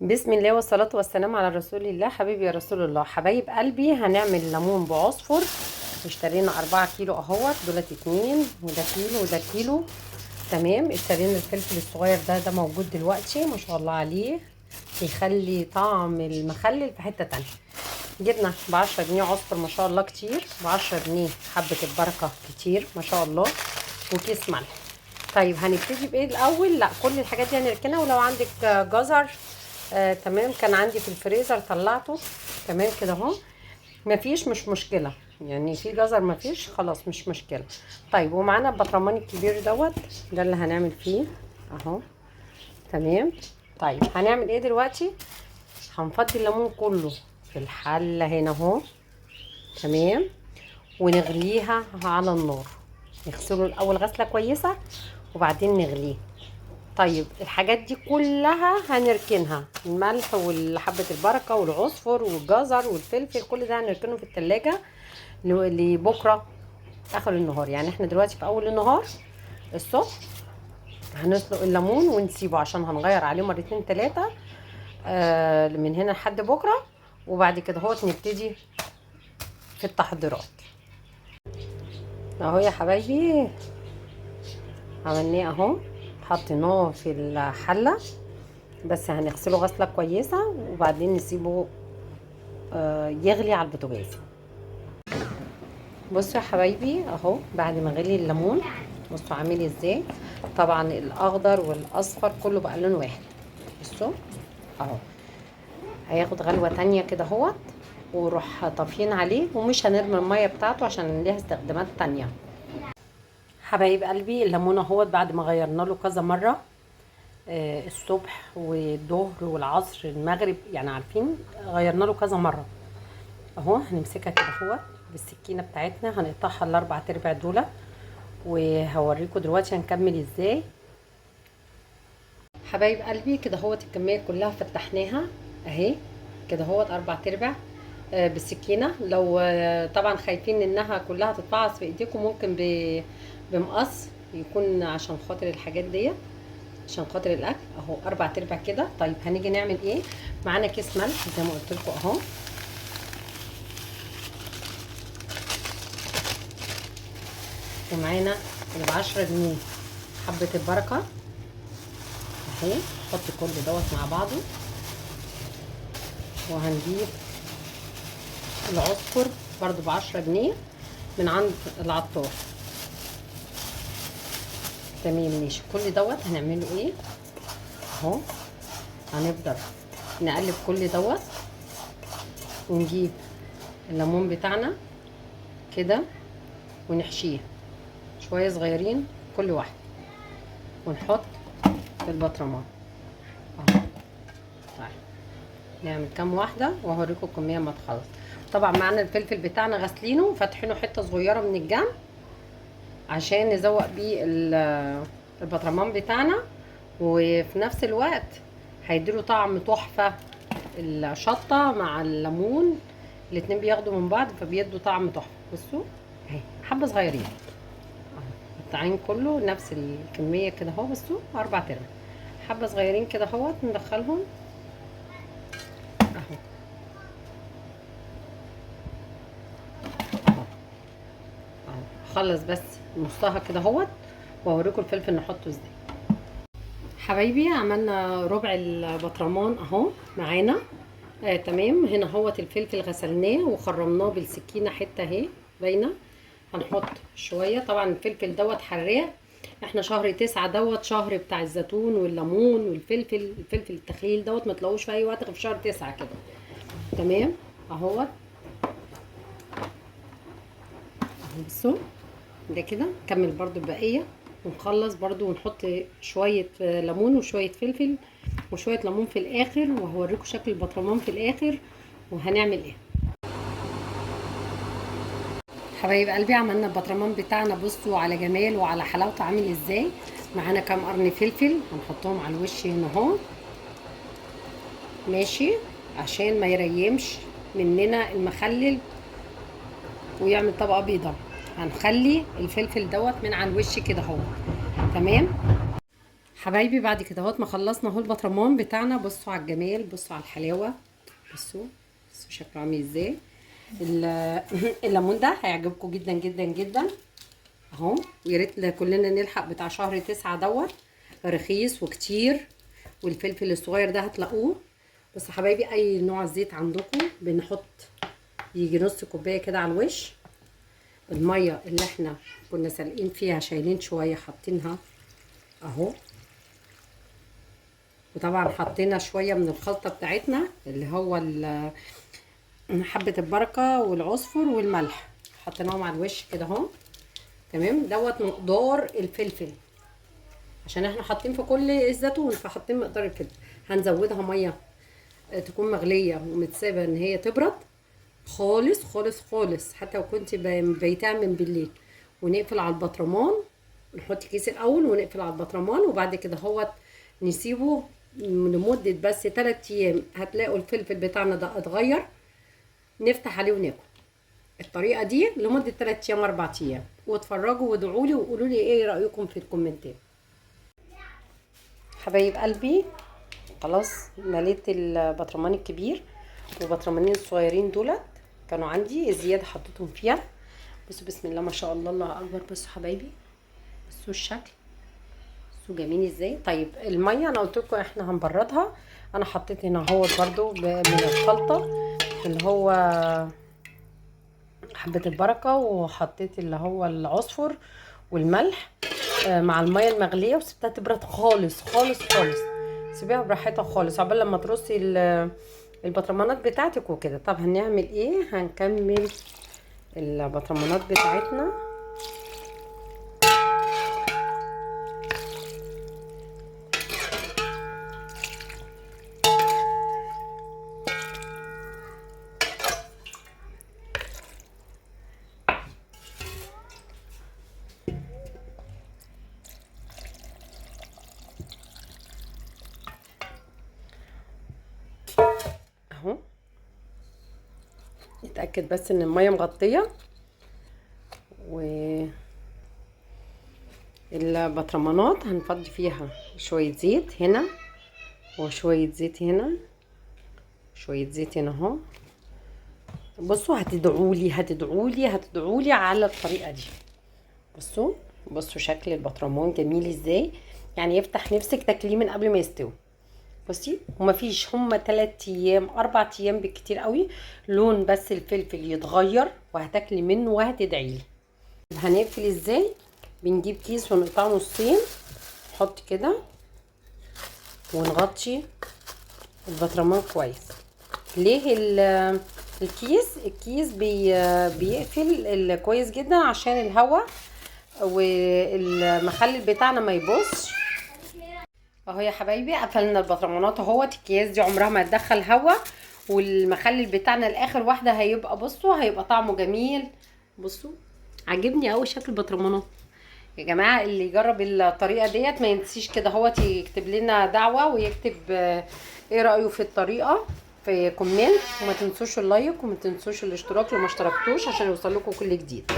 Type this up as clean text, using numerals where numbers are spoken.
بسم الله والصلاة والسلام على رسول الله. حبيبي يا رسول الله، حبايب قلبي، هنعمل ليمون بعصفر. اشترينا 4 كيلو اهوت، دولت 2 وده كيلو وده كيلو. تمام. اشترينا الفلفل الصغير ده موجود دلوقتي ما شاء الله عليه، بيخلي طعم المخلل في حتة تانية. جبنا ب10 جنيه عصفر ما شاء الله كتير، ب10 جنيه حبة البركة كتير ما شاء الله، وكيس ملح. طيب هنبتدي بايه الاول؟ لا كل الحاجات دي هنركنها، ولو عندك جزر تمام، كان عندي في الفريزر طلعته تمام كده اهو، مفيش مش مشكلة، يعني في جزر مفيش خلاص مش مشكلة. طيب ومعانا البطرمان الكبير دوت، ده اللي هنعمل فيه اهو تمام. طيب هنعمل ايه دلوقتي؟ هنفضي الليمون كله في الحلة هنا اهو تمام، ونغليها على النار. نغسله الاول غسله كويسة وبعدين نغليه. طيب الحاجات دي كلها هنركنها، الملح والحبة البركة والعصفر والجزر والفلفل، كل ده هنركنه في التلاجة لبكرة اخر النهار. يعني احنا دلوقتي في اول النهار الصبح هنسلق الليمون ونسيبه عشان هنغير عليه مرتين 3 من هنا لحد بكرة، وبعد كده اهوت نبتدي في التحضيرات. اهو يا حبايبي عملناه اهو، حطيناه في الحلة، بس هنغسله غسلة كويسة وبعدين نسيبه يغلي على البوتاجاز. بصوا يا حبايبي اهو بعد ما غلي الليمون، بصوا عامل ازاي. طبعا الاخضر والاصفر كله بقى لون واحد. بصوا اهو هياخد غلوة تانية كده اهوت، وروح طافيين عليه، ومش هنرمي المية بتاعته عشان ليها استخدامات تانية. حبايب قلبي الليمون اهوت بعد ما غيرنا له كذا مرة، الصبح والظهر والعصر المغرب، يعني عارفين غيرنا له كذا مرة اهو. هنمسكها كده اهوت بالسكينة بتاعتنا، هنقطعها الاربع ارباع دولة، وهوريكم دلوقتي هنكمل ازاي. حبايب قلبي كده اهوت الكمية كلها فتحناها اهي كده اهوت 4 ارباع بالسكينة. لو طبعا خايفين انها كلها تتفعص في ايديكم، ممكن بمقص يكون عشان خاطر الحاجات ديت، عشان خاطر الاكل اهو 4 ارباع كده. طيب هنيجي نعمل ايه؟ معانا كيس ملح زي ما قلت لكم اهو، ومعانا اللي ب10 جنيه حبة البركة اهي. نحط كل دوت مع بعضه، وهنجيب العصفر برضو ب10 جنيه من عند العطار تمام ماشي. كل دوت هنعمله ايه اهو، هنفضل نقلب كل دوت، ونجيب الليمون بتاعنا كده ونحشيه شوية صغيرين كل واحدة، ونحط في البطرمان اهو. طيب نعمل كام واحدة وهوريكم الكمية ما تخلص. طبعا معانا الفلفل بتاعنا غسلينه وفاتحينه حتة صغيرة من الجنب عشان نزوق بيه البطرمان بتاعنا، وفي نفس الوقت هيديله طعم تحفة. الشطه مع الليمون الاتنين بياخدوا من بعض فبيدوا طعم تحفة. بصوا اهي حبه صغيرين اهو، الطعين كله نفس الكمية كده اهو. بصوا 4 ارباع حبه صغيرين كده اهوت، ندخلهم اهو اهو اهو. خلص بس نصها كده اهوت، واوريكم الفلفل نحطه ازاي. حبايبي عملنا ربع البطرمان اهو معانا تمام. هنا اهوت الفلفل غسلناه وخرمناه بالسكينة حتة اهي باينة. هنحط شوية، طبعا الفلفل دوت حراق، احنا شهر 9 دوت شهر بتاع الزيتون والليمون والفلفل، الفلفل التخليل دوت ما تلاقوش في اي وقت غير في شهر 9 كده تمام اهوت اهو. بصوا ده كده نكمل برضو البقية ونخلص برضو، ونحط شوية ليمون وشوية فلفل وشوية ليمون في الاخر، وهوريكم شكل البطرمان في الاخر وهنعمل ايه. حبايب قلبي عملنا البطرمان بتاعنا، بصوا على جماله وعلى حلاوته عامل ازاي. معانا كام قرن فلفل هنحطهم على الوش هنا اهو ماشي، عشان ما يريمش مننا المخلل ويعمل طبقه بيضة. هنخلي الفلفل دوت من على الوش كده اهو تمام. حبايبي بعد كده اهوت ما خلصنا اهو البطرمان بتاعنا. بصوا على الجمال، بصوا على الحلاوة، بصوا بصوا شكله عامل ازاي. الليمون ده هيعجبكم جدا جدا جدا اهو، ويا ريت كلنا نلحق بتاع شهر 9 دوت، رخيص وكتير. والفلفل الصغير ده هتلاقوه. بس حبايبي اي نوع زيت عندكم بنحط يجي نص كوباية كده على الوش. المية اللي احنا كنا سالقين فيها شايلين شوية حاطينها اهو، وطبعا حطينا شوية من الخلطة بتاعتنا اللي هو حبه البركة والعصفر والملح، حطيناهم على الوش كده اهو. تمام. دوت مقدار الفلفل عشان احنا حاطين في كل الزيتون، فحاطين مقدار الفلفل. هنزودها مية تكون مغليه ومتسابه ان هي تبرد خالص خالص خالص، حتى لو كنت بيتها من بالليل. ونقفل على البطرمان، نحط كيس الاول ونقفل على البطرمان، وبعد كده هوت نسيبه لمدة بس 3 ايام. هتلاقوا الفلفل بتاعنا ده اتغير، نفتح عليه وناكل. الطريقة دي لمدة 3 ايام 4 ايام. واتفرجوا وادعوا لي وقولوا لي ايه رايكم في الكومنتات. حبايب قلبي خلاص مليت البطرمان الكبير وبطرمانين الصغيرين دولت كانوا عندي الزيادة حطيتهم فيها. بصوا بسم الله ما شاء الله، الله اكبر. بصوا حبايبي، بصوا الشكل، بصوا جميل ازاي. طيب المية انا قلت لكم احنا هنبردها. انا حطيت هنا اهوت برده من الخلطة اللي هو حبه البركة، وحطيت اللي هو العصفر والملح مع المية المغليه، وسبتها تبرد خالص خالص خالص. سيبيها براحتها خالص عقبال لما ترصي البطرمانات بتاعتك وكده. طب هنعمل ايه؟ هنكمل البطرمانات بتاعتنا. اهو نتأكد بس ان المية مغطية. و البطرمانات هنفضي فيها شوية زيت هنا وشوية زيت هنا شوية زيت هنا اهو. بصوا هتدعولي هتدعولي هتدعولي على الطريقة دي. بصوا بصوا شكل البطرمان جميل ازاي، يعني يفتح نفسك تاكليه من قبل ما يستوي. بصي ومفيش، هما 3 ايام 4 ايام بالكتير قوي، لون بس الفلفل يتغير وهتاكلي منه وهتدعيلي. هنقفل ازاي؟ بنجيب كيس ونقطعه نصين، نحط كده ونغطي البطرمان كويس. ليه الكيس؟ الكيس بيقفل كويس جدا عشان الهواء والمخلل بتاعنا ما يبصش. اهو يا حبايبي قفلنا البطرمانات اهوت. الكياس دي عمرها ما تدخل هوا، والمخلل بتاعنا الاخر واحدة هيبقى، بصوا هيبقى طعمه جميل. بصوا عجبني قوي شكل البطرمانات يا جماعة. اللي يجرب الطريقة ديت ما ينسيش كده اهوت يكتب لنا دعوه ويكتب ايه رايه في الطريقة في comment، وما تنسوش ال like وما تنسوش الاشتراك لو ما اشتركتوش عشان يوصل لكم كل جديد.